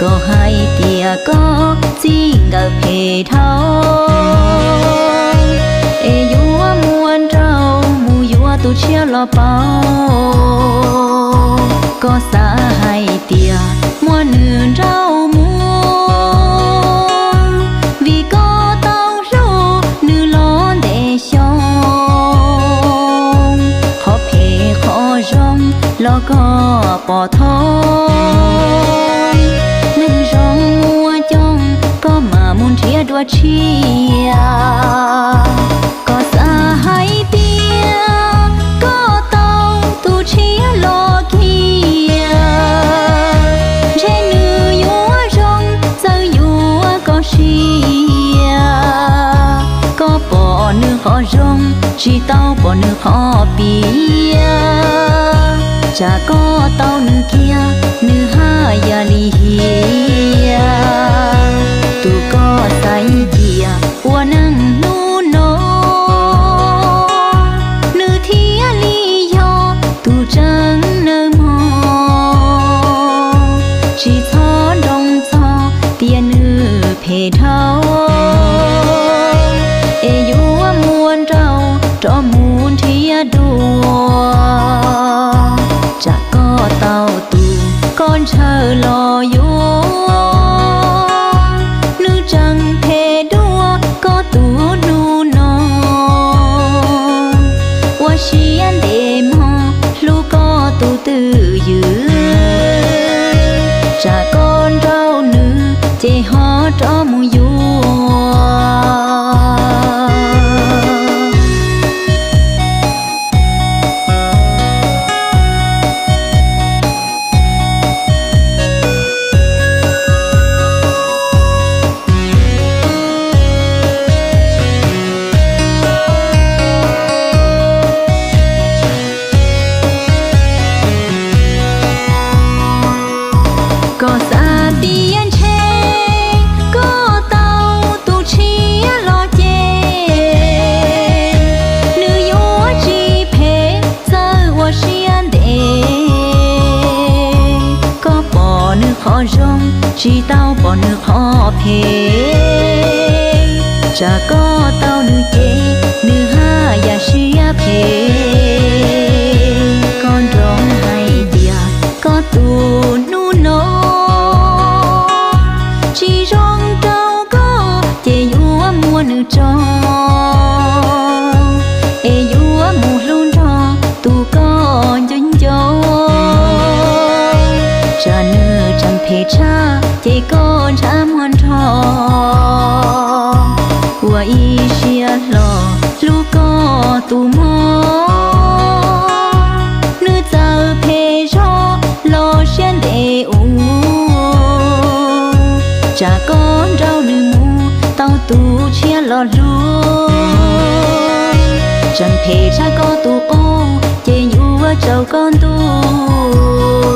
Koj hais tias koj txij nkawm phem dhau, es yuav muab nrauj mus yuav tus tshiab los pauv. Koj xav hais tias muab nws nrauj mus, vim koj tau hlub nws los ntev xyoo. Qhov phem qhov zoo los koj pom thoob, neeg zoo muaj coob koj mam mus nrhiav dua tshiab. Koj xav hais tias koj tau tus tshiab los kiag, ntshe nws yuav zoo txawj yuav koj siab. Koj pom nws qhov zoo, tsis tau pom nws qhov piam. Tsam koj tau nws kiag, nws haj yam li hiam. Tus koj xaiv cia ua neej hnub no, nws thiaj li yog tus tseeb nawb mog. Tsis txhob nroo txog tias nws phem dhau, es yuav muab nrauj rov mus nrhiav dua. Tsam koj tau tus koj ntshaw los yuav, nws tseem phem dua koj tus hnub no. Ua siab ntev mog hlub koj tus twj ywm, tsam koj nrauj nws ces ho rov mus yuav. Koj xav tias ntshe koj tau tus tshiab los ces nws yuav tsis phem, txawj ua siab ntev. Koj pom nws qhov zoo, tsis tau pom nws qhov phem. Tsam koj tau nws ces nws haj yam siab phem. Koj nroo hais tias koj tus hnub no tsis zoo rau koj ces yuav muab nws tso, es yuav mus hlub nrog tus koj nco nco. Tsam nws tseem phem tshaj ces koj ntshav muag nrho. Ua ib siab hlo hlub koj tus mog, nws txawm phem zog los siab ntev ua. Tsam koj nrauj nws mus tau tus tshiab los hlub, tseem phem tshaj koj tus qub ces yuav tsaus koj ntuj.